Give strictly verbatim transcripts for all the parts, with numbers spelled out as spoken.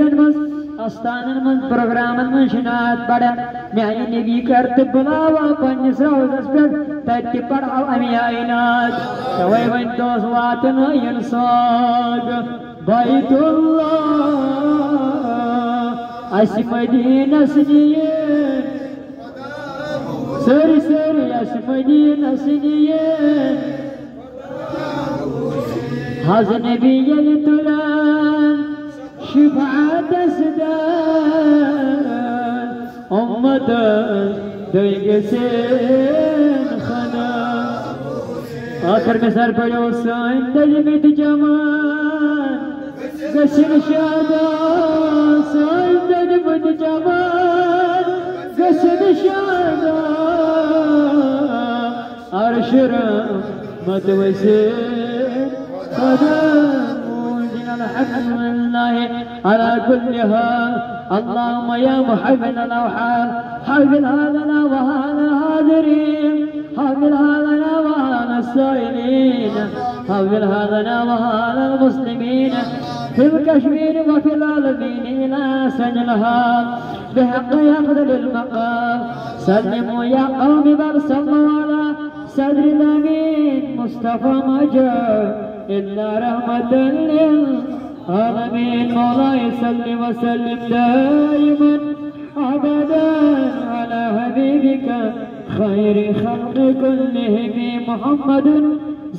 منٛز، آستانن منٛز، پروگرامن منٛز چھِ نعت پران۔ میانہِ نبی کر تہٕ بُلاوا پننِس روضس پٮ۪ٹھ، تتہِ تہِ پرہاو اَمہِ آیہِ نعت۔ توے وۄنۍ دوس واتنٲیِن سوگ بیت اللہ، اسہِ مدینس نِیِن۔ سٲری، سٲری اسہِ مدینس نِیِن۔ حض نبی ییٚلہِ تُلان شفاعتس دان، اُمتن دٔے گژھن فنا۔ ٲخر مِصرعہٕ پٔرِو۔ سٲنۍ دٔلمٕتۍ جوان گژھن شادان، سٲنۍ دٔلمٕتۍ جوان گژھن شادان۔ عرش رحمت وسیع قدم۔ الحمد لله على كل حال۔ اللهم يا محول الأحوال، حولها لنا وحال الحاضرين، حولها لنا وحال السائلين، حولها لنا وحال المسلمين في الكشمير وفي العالمين إلى أحسن الحال، بحق أفضل المقام. سلموا يا قوم بل صلوا على صدر الأمين مصطفى ما جاء إلا رحمة للعالمين. مولاي صل وسلم دائما أبدا على حبيبك خير خلق كلهم محمد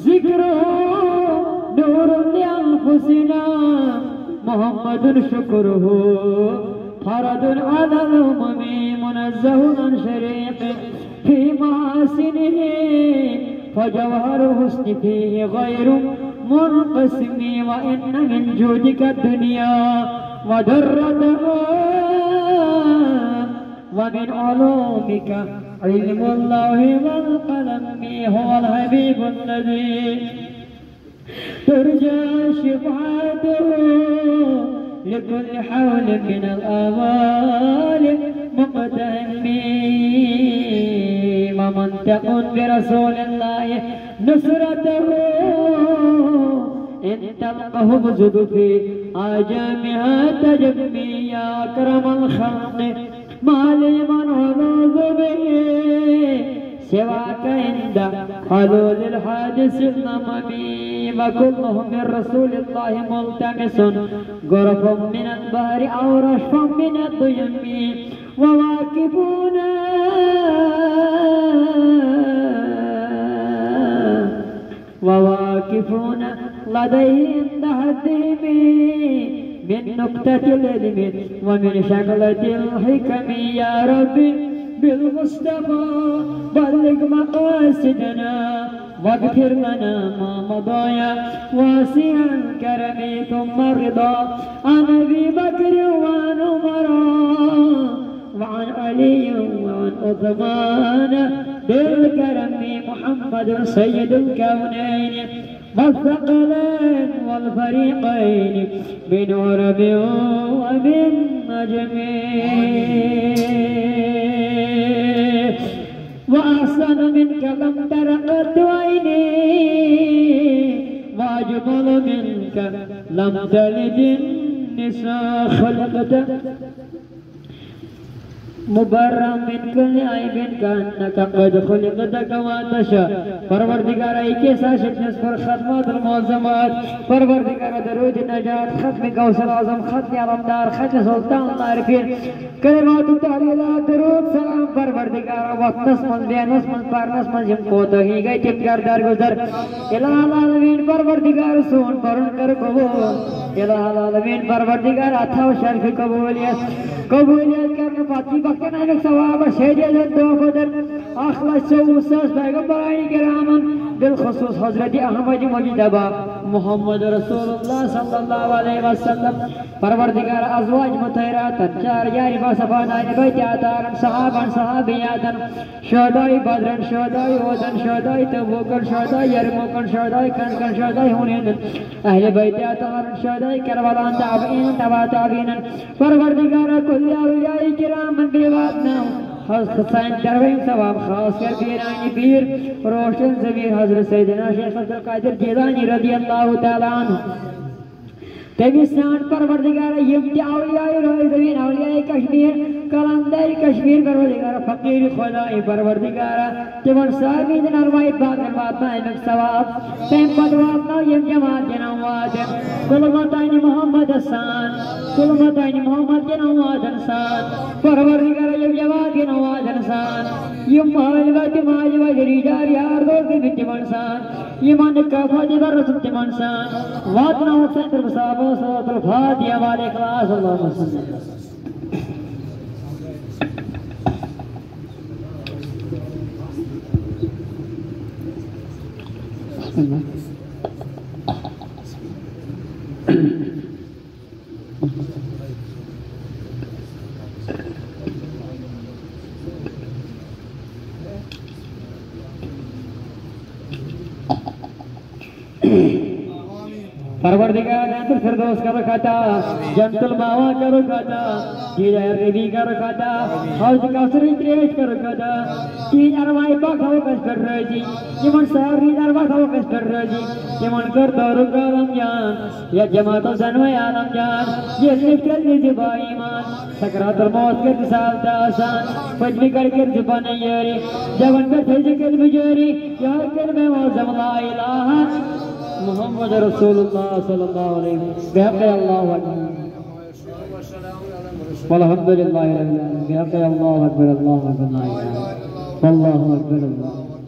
ذكره نور لأنفسنا محمد شكره فرد على الأمم منزه عن شريك في محاسنه فجوهر حسن فيه غير منقسم وإن من جودك الدنيا وضرتها ومن علومك علم الله والقلم هو الحبيب الذي ترجى شفاعته لكل حول من الأهوال مقتحم ومن تكن برسول الله نصرته إن تلقه بزدف عجمها تجمي يا أكرم الخلق ما لي من ألوذ به سواك عند حلول الحادث الأمم وكلهم من رسول الله ملتمس غرفا من البحر أو رشفا من الضيم وواقفون وواقفون لديه عند حدهم من نكتة العلم ومن شغلة الحكم يا رب بالمصطفى بلغ مقاصدنا واغفر لنا ما مضى يا واسع الكرم ثم الرضا عن أبي بكر وعن عمر وعن علي وعن عثمان بالكرم محمد سيد الكونين والثقلين والفريقين من عرب ومن عجم وأحسن منك لم تر قط عيني وأجمل منك لم تلد النساء خلقت مبرأ من كل عيب كأنك قد خلقت كما تشاء. پروردگارا، یہِ کیٛاہ سا چھِ تِژھ پر ختمات المعظمات؟ پروردگارا، درود نجات، ختم غوث الاعظم، ختم علمدار، ختم سلطان العارفین، کلمات التحلیلات، درود سلام پروردگارا، وقتس منٛز، بیہنس منٛز، پرنس منٛز یِم کوتاہی گٔے، تِم کر درگُزر۔ الہ العالمین پروردگار، سون پرُن کر قبول۔ الہ العالمین پروردگار، اتھ تھاو شرف قبولیت۔ قبولیت کرنہٕ پتہٕ یی بختن امیُک ثواب، شہیدیت دۄہ بدل اکھ لچھ ژوٚوُہ ساس پیغمبران کرامن، بالخصوص حضرت احمد مجتبی محمد رسول اللہ صلی اللہ علیہ وسلم۔ پروردگار، ازواج مطہراتن، چار یار مصطفیٰ، نان بیت اطہارن، صحابن، صحابیاتن، شہداء بدرن، شہداء احدن، شہداء تبوکن، شہداء یرموکن، شہداء خندقن، شہداء حنینن، اہل بیت اطہارن، شہداء کربلان، تابعین، تبع تابعینن۔ پروردگارا، کل اولیاء کرامن بیٚیہِ واتناو حضرت حسین درویش ثواب، خاص کر پیرانہِ پیر روشن ضمیر حضرت سیدنا شیخ عبدالقادر جیلانی رضی اللہ تعالیٰ عنہ۔ تٔمِس سان پروردگارا، یِم تہِ اولیاء رٲے زٔمیٖن، اولیاء کشمیر، قلندر کشمیر، پروردگارا، فقیٖر خداے پروردگارا، تِمن سارنٕے دِن ارواحِ پاکن واتناونُک ثواب۔ تَمہِ پتہٕ واتناو یِم جماعت کٮ۪ن امواتن، کُلمتانِ محمد سان، کُلمتانِ محمد کٮ۪ن امواتن سان، پروردگارا، یِم جماعت کٮ۪ن امواتن سان، یِم مٲلۍ وتہِ ماجہِ وتہِ رشتہٕ دار یار دوست گٔمٕتۍ تِمن سان، یِمن نہٕ کانٛہہ فٲیدٕ بَرُن تِمن سان واتناوُکھ سا تٔمِس صحابہٕ صلوات الفاتحہ والے اخلاص۔ اللہم صل علی۔ پروردگار جنت الفردوس کرو عطا، جنت المأوی کرو عطا، دیدار نبی کرو عطا، حوض کوثر تریش کرو عطا، تہنٛدۍ ارواح پاک تھاوو کس پٮ۪ٹھ راضی، یِمن سارنٕے ارواح تھاوو کس پٮ۪ٹھ راضی، یِمن کٔر دارُک عالم جان، یا جماعت زنوے عالم جان، ییٚلہِ نہٕ تیٚلہِ نہٕ زِ با ایمان، سکرات الموت کٔرۍ سال تہٕ آسان، پٔتمہِ گڑِ کٔرۍ زِ پنٕنۍ یٲری، جوان پٮ۪ٹھ تھٲے زِ کلمہٕ جٲری، یاد کٔرۍ مےٚ معظم لا الہ محمد رسول اللہ صلی اللہ علیہ وسلم۔ بحق اللہ اکبر۔ والحمد للہ رب العالمین۔ بحق اللہ اکبر، اللہ اکبر، لا الہ الا اللہ۔ واللہ اکبر، اللہ اکبر۔